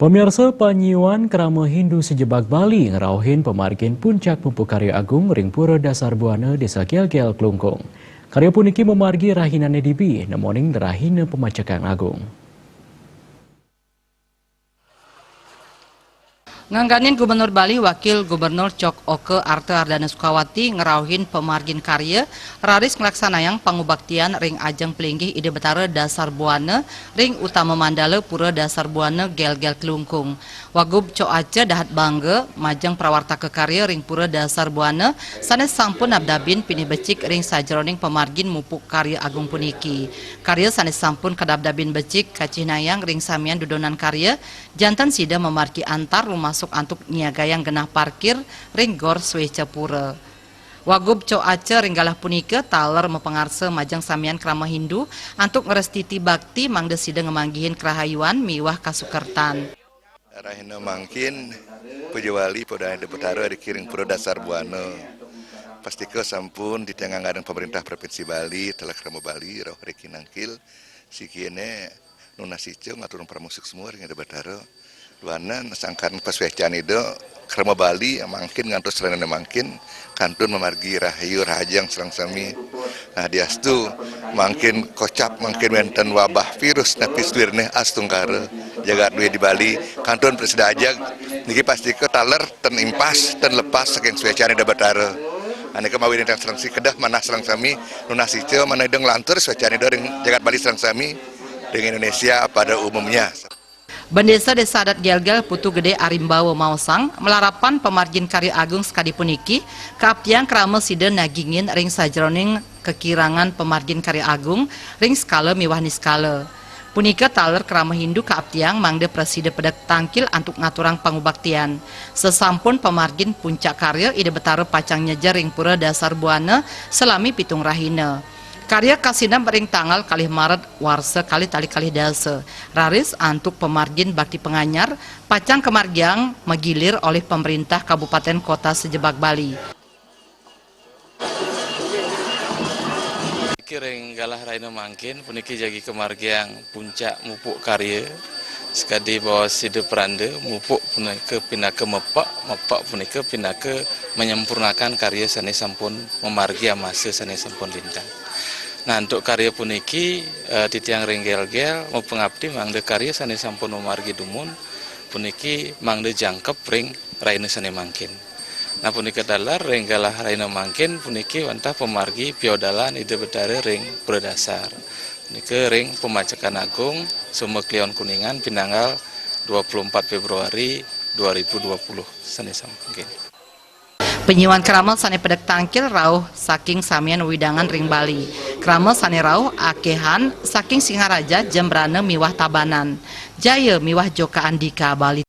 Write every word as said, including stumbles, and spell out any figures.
Pamirsa, panyiuan krama Hindu sajebag Bali ngrauhin pamargin puncak mupuk karya agung ring Pura Dasar Buana, Desa Gelgel, Klungkung. Karya puniki mamargi rahinané dibi, nemoning rahina pemacekan agung. Ngangganin Gubernur Bali, Wakil Gubernur Cok Oka Arta Ardana Sukawati ngrauhin pamargin karya, raris nglaksanayang pangubaktian ring ajeng palinggih Ida Betara Dasar Buana ring Utama Mandala Pura Dasar Buana, Gelgel, Klungkung. Wagub Cok Aca dahat bangga majeng prawartaka karya ring Pura Dasar Buana sané sampun nabdabin pinih becik ring sajeroning pamargin mupuk karya agung puniki. Karya sané sampun kadabdabin becik kacihnayang ring samian dudonan karya, janten sida mamargi antar rumasuk antuk nyiagayang genah parkir ring Gor Swecapura. Wagub Cok Aca ring galah punika taler mapangarsa majeng samian krama Hindu antuk ngrestiti bakti mangda sida ngamanggihin karahayuan miwah kasukertan. Rahina mangkin, puja Bali, Ida Betara riki ring Pura Dasar Buana. Pastika sampun titiang ngangganin Pemerintah Provinsi Bali, taler krama Bali, rauh riki nangkil, sikiné nunas ica ngaturang parama suksma ring Ida Betara. Duaning sangkan pasuécan Ida, krama Bali mangkin ngantos rahinané mangkin, kantun mamargi rahayu rahajeng sareng sami. Nah, diastu mangkin kocap, mangkin wénten wabah virus napi suwirné astungkara jagat duwé di Bali, kantun prasida ajeg, niki pastika taler ten impas, ten lepas saking suécan Ida Betara. Nah, nika mawinan titiang sareng sami kedah manah sareng sami nunas ica manah Ida nglantur suécan Ida ring jagat Bali sareng sami, ring Indonesia pada umumnya. Bendesa Desa Adat Gelgel, Putu Gede Arimbawa maosang, malarapan pamargin karya agung sakadi puniki, kaaptiang krama sida nagingin ring sajeroning kakirangan pamargin karya agung ring skala miwah niskala. Punika taler krama Hindu kaaptiang mangda prasida pedek tangkil antuk ngaturang pangubaktian. Sasampun pamargin puncak karya, Ida Betara pacang nyejer ring Pura Dasar Buana salami pitung rahina. Karya kasineb ring tanggal kalih Maret warsa kalih tali kalih dasa. Raris antuk pamargin bakti panganyar pacang kamargiang magilir olih pamarintah kabupaten kota sajebag Bali. Niki ring galah rahina mangkin, puniki jagi kamargiang puncak mupuk karya, sakadi baos Ida Peranda, mupuk punika pinaka mepek, mepek punika pinaka menyempurnakan karya sané sampun mamargi amasa sané sampun lintang. Nah, antuk karya puniki, eh, titiang ring Gelgel mapangapti mangda karya sané sampun mamargi dumun puniki mangda jangkep ring rahina sané mangkin. Nah, punika taler ring galah rahina mangkin puniki wantah pamargi piodalan Ida Betara ring Pura Dasar. Punika ring Pemacekan Agung, Sumber Kliwon Kuningan, pinanggal dua puluh empat Februari dua ribu dua puluh, sané sampun. Panyiuan krama sané pedek tangkil rauh saking samian wewidangan ring Bali. Krama sané rauh akéhan saking Singaraja, Jembrana miwah Tabanan. Jaya miwah Joka Andika, Bali.